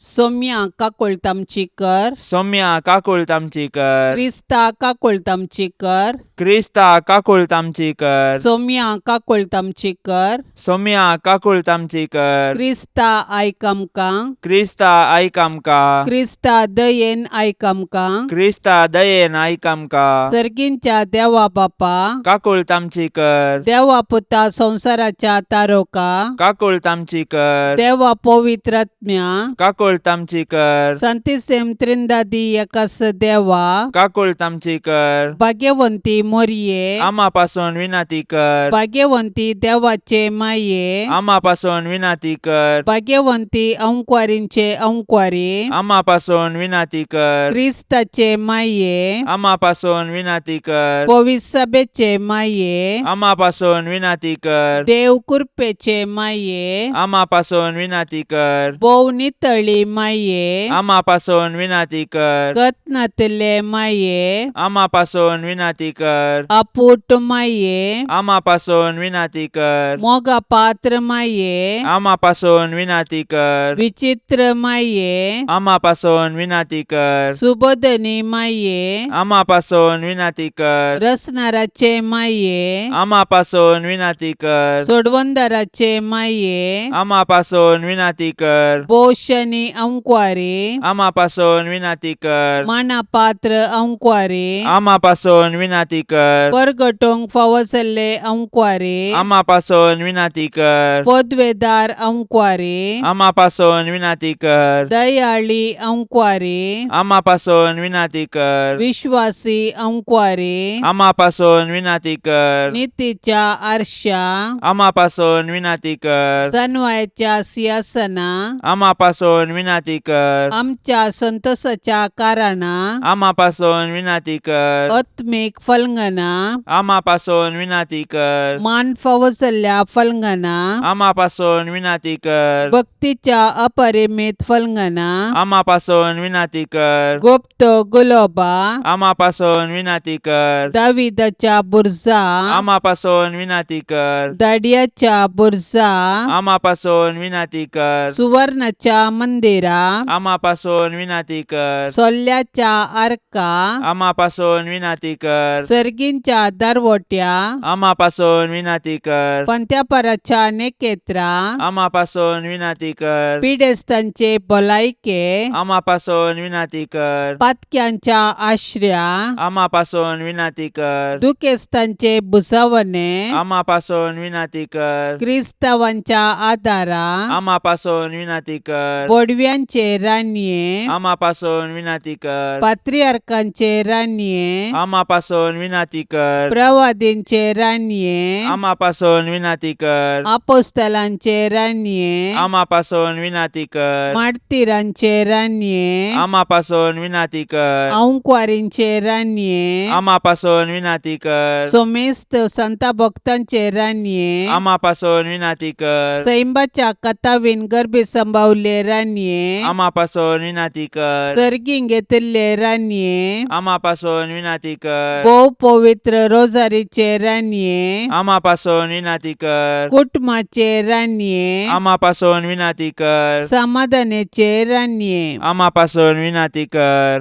सोम्या काकुळट आमची कर. सौम्या काकुळट आमची कर. क्रिस्ता काकुळट आमची कर. क्रिस्ता काकुळट आमची कर. सोम्या काकुळट आमची कर. सौम्या काकुळट आमची कर. क्रिस्ता आयक आमकां. क्रिस्ता आयक आमकां. क्रिस्ता दयेन आयक आमकां. क्रिस्ता दयेन आयक आमकां. सर्गींच्या देवा बापा, काकुळट आमची कर. देवा पुता संवसाराच्या तारोका, काकुळट आमची कर. देवा पवित्रात्म्या, काकुळट आमची कर. संतिसेम त्रिंदादी एकास देवा, काकुळट आमची कर. भाग्यवंती मोरये, आमा पासून विनंती कर. भाग्यवंती देवाचे माये, आमा पासून विनंती कर. भाग्यवंती अंकवारींचे अंकवारी, आमा पासून विनंती कर. क्रिस्ताचे माये, आमा पासून विनंती कर. पविसभेचे माये, आमा पासून विनंती कर. देव कृपेचे माये, आमा पासून विनंती कर. भोव नितळी माये, आमा पासून विनंती कर. कत्नातले माये, आमा पासून विनंती कर. अपूट माये, आमा पासून विनंती कर. मोगा पात्र माये, आमा पासून विनंती कर. विचित्र माये, आमा पासून विनंती कर. सुबोधनी माये, आमा पासून विनंती कर. रसनाराचे माये, आमा पासून विनंती कर. सोडवंदाराचे माये, आमा पासून विनंती कर. पोशनी अंकवारी, आमा पासून विनंती कर. मानापात्र अंकवारी, आमा पासून विनंती कर. परगटोंक फावो जाल्ले अंकवारी, आमा पासून विनंती कर. पदवेदार अंकवारी, आमा पासून विनंती कर. दयाळी अंकवारी, आमा पासून विनंती कर. विश्वासी अंकवारी, आमा पासून विनंती कर. नितीच्या आरशा, आमा पासून विनंती कर. सनवायच्या सिंहासना, आमा पासून विनंती कर. आमच्या संतोषाच्या कारणा, आमा पासून विनंती कर. आत्मीक फलंगना, आमा पासून विनंती कर. मान फावो जाल्ल्या फलंगना, आमा पासून विनंती कर. भक्तीच्या अपरिमित फलंगना, आमा पासून विनंती कर. गुप्त गुलोबा, आमा पासून विनंती कर. दाविदाच्या बुरजा, आमा पासून विनंती कर. दाडियाच्या बुरजा, आमा पासून विनंती कर. सुवर्णाच्या मंदिरा, आमा पासून विनंती कर. सोल्ल्याच्या आर्का, आमा पासून विनंती कर. सर्गींच्या दरवट्या, आमा पासून विनंती कर. पंत्यापराच्या नेकेत्रा, आमा पासून विनंती कर. पिडेस्तांचे भलायके, आमा पासून विनंती कर. पातक्यांच्या आश्र्या, आमा पासून विनंती कर. दुखेस्तांचे भुजावणे, आमा पासून विनंती कर. क्रिस्तावांच्या आदारा, आमा पासून विनंती कर. बोडव्या बडव्यांचे रानये आमा पासून विनाती कर. पात्रियार्कांचे रानये आमा पासून विनाती कर. प्रवादींचे रानये आमा पासून विनाती कर. आपोस्तलांचे रानये आमा पासून विनाती कर. मार्तिरांचे रानये आमा पासून विनाती कर. आंकवारींचे रानये आमा पासून विनाती कर. सोमेस्त संता भक्तांचे रानये आमा पासून विनाती कर. सैंबाच्या कथावीन गर्भे संभावले रानये आमा पासून विनाती कर. सर्गीं घेतिल्ले रानये आमा पासून विनाती कर. भोव पवित्र रोजारीचे रानये आमा पासून विनाती कर. कुटुंबाचे रानये आमा पासून विनाती कर. समाधानाचे रानये आमा पासून विनाती कर.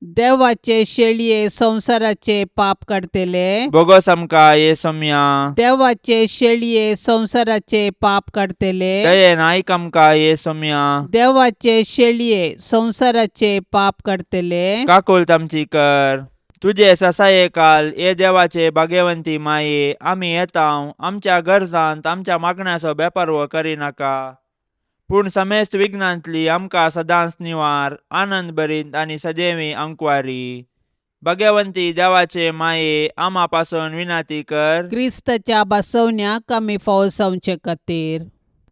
देवाचे शेळये संवसाराचे पाप काडतले बोगस आमकां ये सोम्या. देवाचे शेळये संवसाराचे पाप काडतले दयेन आयक आमकां ये सोम्या. देवाचे शेळये संवसाराचे पाप काडतले काकुळट आमची कर. तुजे ससाये काल ये देवाचे भाग्यवंती माये आमी येताव आमच्या गरजांत आमच्या मागण्याचो बेपर्व करिनाका, पूण समेस्त विघ्नांतली आमकां सदांच निवार आनंद भरीत आनी सदैवी अंकवारी. भाग्यवंती देवाचे माये आमा पासून विनाती कर. क्रिस्ताच्या बसवण्याक आमी फावो जावचे खातीर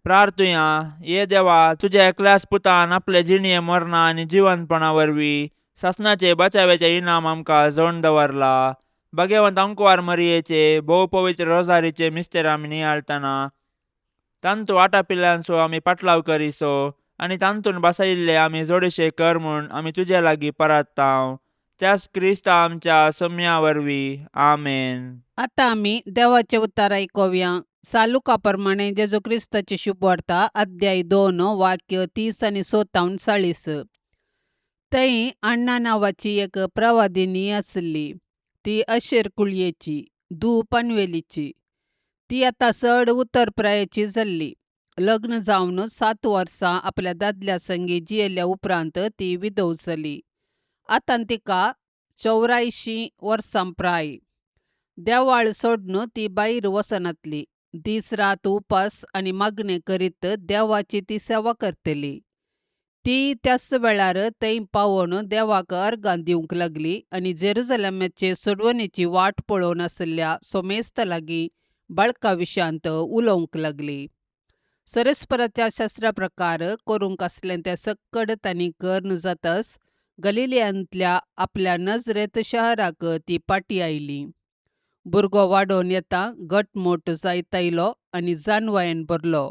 प्रार्थुया. ये देवा, तुज्या एकल्याच पुतान आपले जिणये मरणा आनी जिवंतपणा वरवीं सासणाचे बचाव्याचे इनाम आमकां जोडून दवरला. भगवंत अंकवार मरियेचे भोव पवित्र रोजारीचे मिस्तेर आमी नियाळतना तांतू आटापिल्ल्यांचो आमी पाटलाव करिसो आनी तांतून बसयिल्ले आमी जोडशे कर म्हूण आमी तुजे लागीं परात्तांव, त्याच क्रिस्ता आमच्या सम्या वरवीं. आमेन. आतां आमी देवाचें उतार आयकुया. सालुका प्रमाणे जेजू क्रिस्ताची शुभवार्ता अध्याय 2 वाक्य 30 आनी 47. थंय अण्णा नांवाची एक प्रवादिनी आसली. ती अशेर कुळयेची धूव पनवेलीची. ती आतां चड उतर प्रायेची जाल्ली. लग्न जावन 7 वर्सां आपल्या दादल्या संगी जियेल्या उपरांत ती विधव जाली. आतां तिका 84 वर्सां प्राय. देवाळ सोडून ती भायर वचनातली. दीस रात उपास आनी मागणें करीत देवाची ती सेवा करतली. ती त्याच वेळार थंय पावोवन देवाक अर्गां दिवंक लागली आनी जेरुजलेमाचे सोडवणेची वाट पळोवन आशिल्ल्या सोमेस्त लागीं बाळका विशयांत उलोवंक लागली. सरस्पराच्या शास्त्रा प्रकार करूंक आसलें तें सक्कड तांणी कर्ण जातच गलिलियांतल्या आपल्या नजरेत शहराक ती पाटी आयली. भुरगो वाडोवन येता घटमूट जायत आयलो आनी जानवायेन भरलो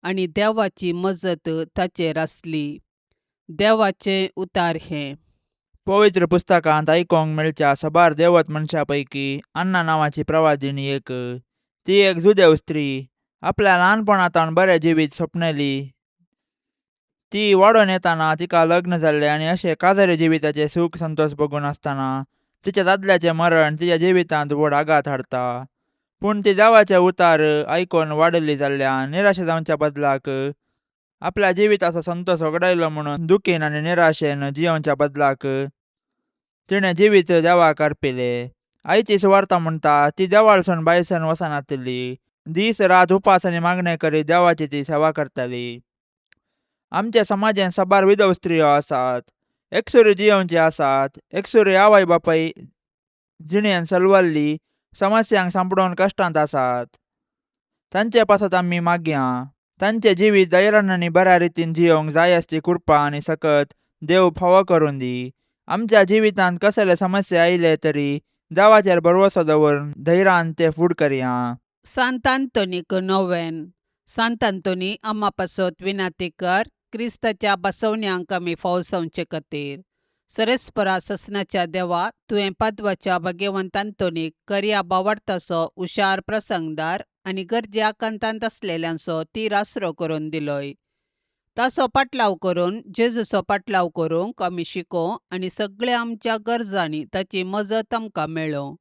आनी देवाची मजत ताचेर आसली. देवाचें उतार हें. पवित्र पुस्तकांत आयकोंक मेळच्या साबार देवत मनशां पैकी अन्ना नांवाची प्रवादिनी एक. ती एक जुदेव स्त्री. आपल्या ल्हानपणांतावन बरें जिवीत सोंपणेली. ती वाडोवन येताना तिका लग्न जाल्लें आनी अशें काजारी जिविताचें सूख संतोश भोगून आसतना तिच्या दादल्याचें मरण तिच्या जिवितांत व्हड आघात हाडटा. पूण ती देवाचें उतार आयकून वाडिल्ली जाल्ल्यान निराशा जावच्या बदलाक आपल्या जिविताचो संतोश वगडायलो म्हणून दुखीन आनी निराशेन जियोवच्या बदलाक तिणें जिवीत देवाक अर्पिलें. आयची सुवार्ता म्हणटा ती देवाळसून भायरसून वचनातिल्ली. दीस रात उपास आनी मागणें करीत देवाची ती सेवा करताली. आमच्या समाजांत साबार विधव स्त्रियो आसात, एकसुरी जियोवची आसात, एकसुरी आवय बापाय जिणेन सलवल्ली समस्यांक सांपडोवन कश्टांत आसात. तांचे पासत आमी मागया तांचे जिवीत धैर्यान आनी बऱ्या रितीन जियोवंक जाय आसची कृपा आनी सकत देव फावो करून दी. आमच्या जिवितांत कसले समस्या आयले तरी देवाचेर भरवसो दवरून धैर्यान ते फूड करया. सांत आंतोनीक नोवेन. सांत आंतोनी आमा पासत विनाती कर क्रिस्ताच्या बसवण्यांक आमी फावो जावचे खातीर. सरस्परा ससनाच्या देवा, तुवें पादवाच्या भाग्यवंत आंतोनीक करया बावडताचो हुशार प्रसंगदार आनी गरजे आकांतांत आसलेल्यांचो तीर आसरो करून दिलोय. ताचो पाटलाव करून जेजूचो पाटलाव करूंक आमी शिकों आनी सगळ्या आमच्या गरजांनी ताची मजत आमकां मेळों.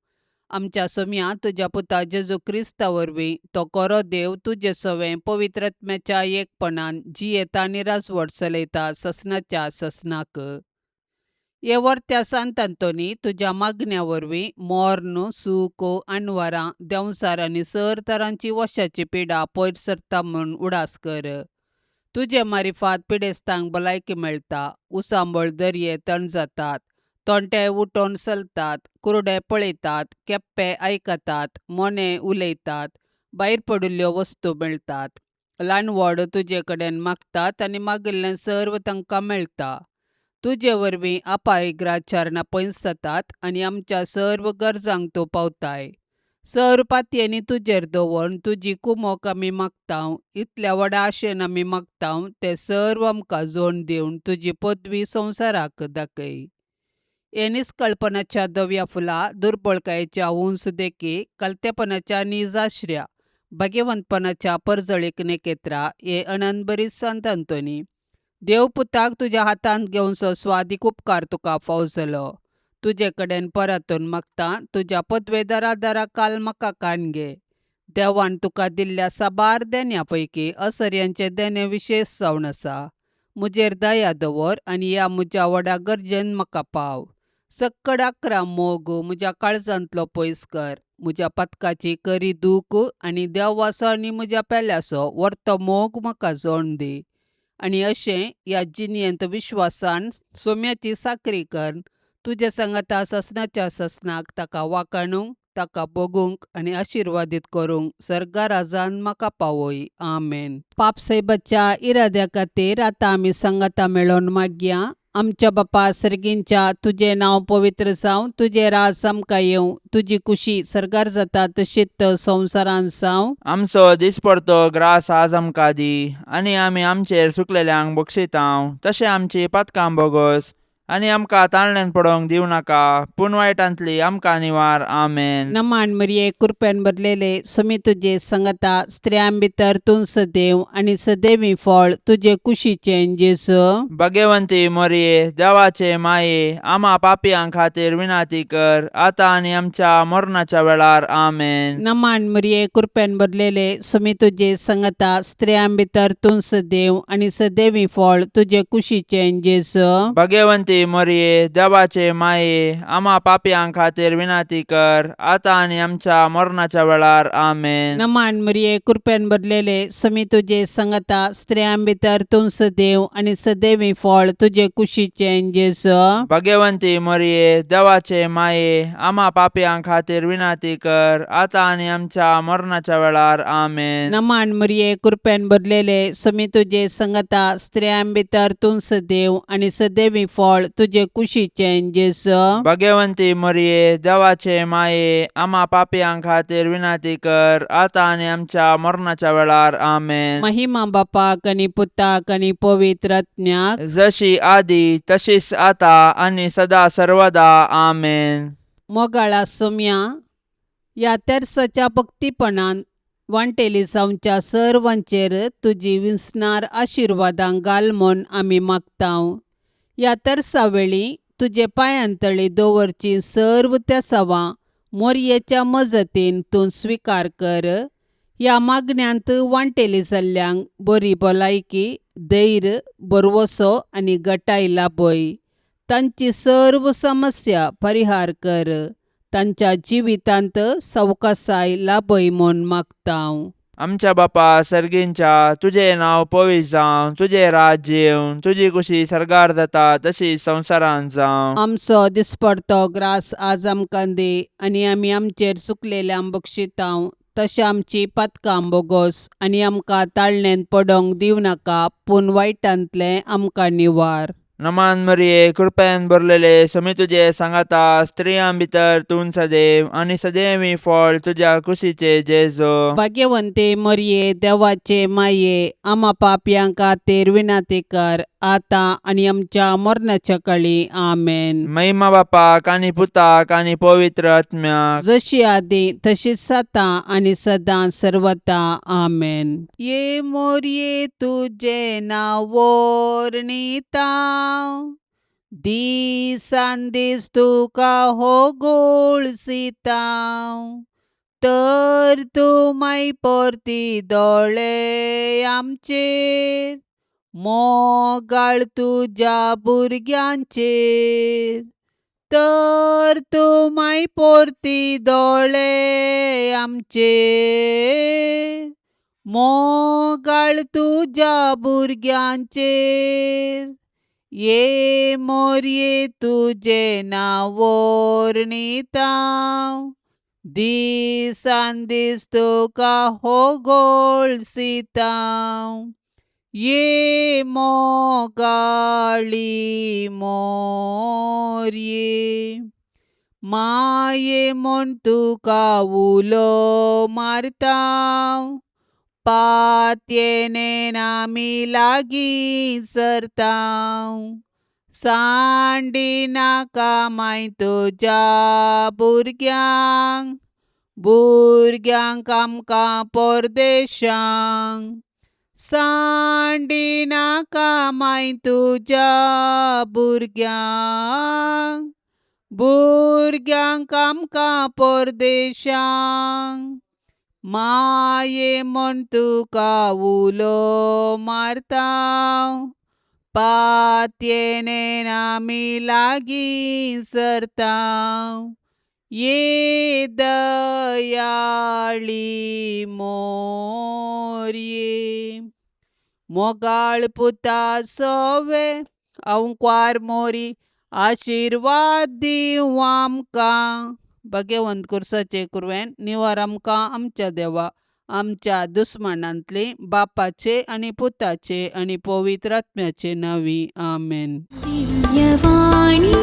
आमच्या सोम्या तुज्या पुता जेजू क्रिस्ता वरवीं तो खरो देव तुजे सवें पवित्रत्म्याच्या एकपणान जियेता आनी राजवट चलयता ससनाच्या ससनाक. हे वर्त्या सांत आंतोनी तुज्या मागण्या वरवीं मोर्न सूख अनवरां देंवचार आनी सर तरांची वशाची पिडा पयर सरता म्हूण उडास कर. तुजे मारिफात पिडेस्तांक भलायकी मेळटा, उसांबळ दर्ये तण जातात, तोंटे उठोवन चलतात, कुरडे पळयतात, केप्पे आयकतात, मोने उलयतात, भायर पडिल्ल्यो वस्तू मेळटात. ल्हान व्हड तुजे कडेन मागतात आनी मागिल्लें सर्व तांकां मेळटा. तुजे वरवीं अपायग्राचारणां पयस जातात आनी आमच्या सर्व गरजांक तूं पावताय. सर्व पातयेंनी तुजेर दवरून तुजी कुमोक आमी मागता, इतल्या व्हडा आशेन आमी मागता, तें सर्व आमकां जोड दिवन तुजी पदवी संवसाराक दाखय. हे निस्कळपणाच्या धव्या फुला, दुर्बळकायेच्या उंच देखी, कलतेपणाच्या निजाश्र्या, भाग्यवंतपणाच्या परजळीक नेकेत्रा, हे अनंतभरीत संत अंतोनी, देवपुताक तुज्या हातांत घेवचो स्वादीक उपकार तुका फाव जालो. तुजे कडेन परतून मागता, तुज्या पदवेदारा दारा काल म्हाका कान घे. देवान तुका दिल्ल्या साबार देण्या पैकी असर्यांचें देणें विशेश जावन आसा. म्हजेर दया दवर आनी ह्या म्हज्या व्हडा गरजेन म्हाका पाव. सक्कड आकरा मोग म्हज्या काळजांतलो पयस कर. म्हज्या पातकाची करी दूख आनी देवाचो आनी म्हज्या पेल्याचो वर्तो मोग म्हाका जोड दी. आनी अशें ह्या जिणेंत विश्वासान सोम्याची साकरी कर तुज्या सांगाता ससनाच्या ससनाक ताका वाकाणूंक, ताका भोगूंक आनी आशिर्वादीत करूंक सर्गा राजान म्हाका पावय. आमेन. पापसायबाच्या इराद्या खातीर आतां आमी सांगाता मेळोवन मागया. आमच्या बापा सर्गींच्या, तुजें नांव पवित्र जावं, तुजें राज आमकां येवं, तुजी कुशी सर्गार जाता तशीच संवसारांत जावं. आमचो दिसपडतो ग्रास आज आमकां दी आनी आमी आमचेर सुकलेल्यांक बक्षितांव तशें आमची पातकां बोगोस आनी आमकां ताळण्यान पडोवंक दिवं नाका पूण वायटांतली आमकां निवार. आमेन. नमान मरिये, कृपेन भरलेले, समी तुजे संगता, स्त्रियां भितर तूं सदैव आनी सदैवी फळ तुजे कुशीचें जेजू. भगवंती मोरये, देवाचे माये, आमा पापयां खातीर विनाती कर आतां आनी आमच्या मरणाच्या वेळार. आमेन. नमान मरिये, कृपेन भरलेले, समी तुजे संगता, स्त्रियां भितर तूं सदैव आनी सदैवी फळ तुजे कुशीचें जेजू. भगवंती मोरये, देवाचे माये, आमा पापयां खातीर विनाती कर आतां आनी आमच्या मरणाच्या वेळार. आमेन. नमान मरिये, कृपेन भरलेले, समी तुजे संगता, स्त्रियां भितर तूं सदैव आनी सदैवी फळ तुजे कुशीचें जेजू. भगवंती मोरये, देवाचे माये, आमा पापयां खातीर विनाती कर आतां आनी आमच्या मरणाच्या वेळार. आमेन. नमान मरिये, कृपेन भरलेले, समी तुजे संगता, स्त्रियां भितर तूं सदैव आनी सदैवी फळ तुजे कुशीचें जेजू. भगवंती मोरये, देवाचे माये, आमा पापयां खातीर विनाती कर आतां आनी आमच्या मरणाच्या वेळार. आमेन. महिमा बापाक आनी पुताक आनी पवित्र आत्म्याक, जशी आदी तशीच आता आनी सदा सर्वदा. आमेन. मोगाळा सोम्या, ह्या तेर्साच्या भक्तीपणान वांटेली जावच्या सर्वांचेर तुजी विसणार आशिर्वादां घाल म्हूण आमी मागता. ह्या तेर्सा वेळी तुजे पांयांतळी दवरची सर्व तेसावां मोरयेच्या मजतीन तूं स्विकार कर. ह्या मागण्यांत वांटेली जाल्ल्यांक बरी भलायकी, धैर्य, भरवसो आनी गटाय लाभय. तांची सर्व समस्या परिहार कर. तांच्या जिवितांत सवकासाय लाभय म्हूण मागता. आमच्या बापा सर्गींच्या, तुजें नांव पवित्र जावं, तुजें राज्य येवं, तुजी कुशी सर्गार जाता तशी संवसारांत जावं. आमचो दिसपडतो ग्रास आज आमकां दी आनी आमी आमचेर चुकलेल्यांक बक्षितांव तशें आमची पातकां बोगोस आनी आमकां ताळणेंत पडोवंक दिवं नाका पूण वायटांतलें आमकां निवार. नमान मरिये, कृपेन भरलेले, समी तुजे सांगाता, स्त्रियां भितर तूं सदैव आनी सदैवी फळ तुज्या कुशीचे जेजो. भाग्यवंते मरिये, देवाचे माये, आमा पापयां खातीर विनंती कर आतां आनी आमच्या मरणाच्या काळी. आमेन. महिमा बापाक आनी पुताक आनी पवित्र आत्म्याक, जशी आदी तशीच आतां आनी सदां सर्वता. आमेन. ये मोरये तुजें नांव वर्णिता, दिसान दीस तुका हो गोळसिता, तर तूं माय परती दोळे आमचेर, मोगाळ तुज्या भुरग्यांचेर, तर तूं माय परती दोळे आमचेर, मोगाळ तुज्या भुरग्यांचेर ये मोरये तुजें नांव वर्णिता दिसान दीस तुका होगोळसिता ये मोगाळी मोरये माये म्हूण तुका उलो मारता पातयेन आमी लागीं सरता सांडिनाका माय तुज्या भुरग्यांक भुरग्यांक आमकां परदेशांक सांडिनाका माय तुज्या भुरग्यांक भुरग्यांक आमकां परदेशांक माये म्हूण तुका उलो मारता पातयेन आमी लागीं सरता ये दयाळी मोरये मोगाळ पुता सोवे अंकवार मोरी आशिर्वाद दिवं आमकां भाग्यवंत कुर्साचे कुरवेन निवार आमकां आमच्या देवा आमच्या दुस्मानांतली बापाचे आनी पुताचे आनी पवित्र आत्म्याचे नांवी आमेन. दिव्यवाणी.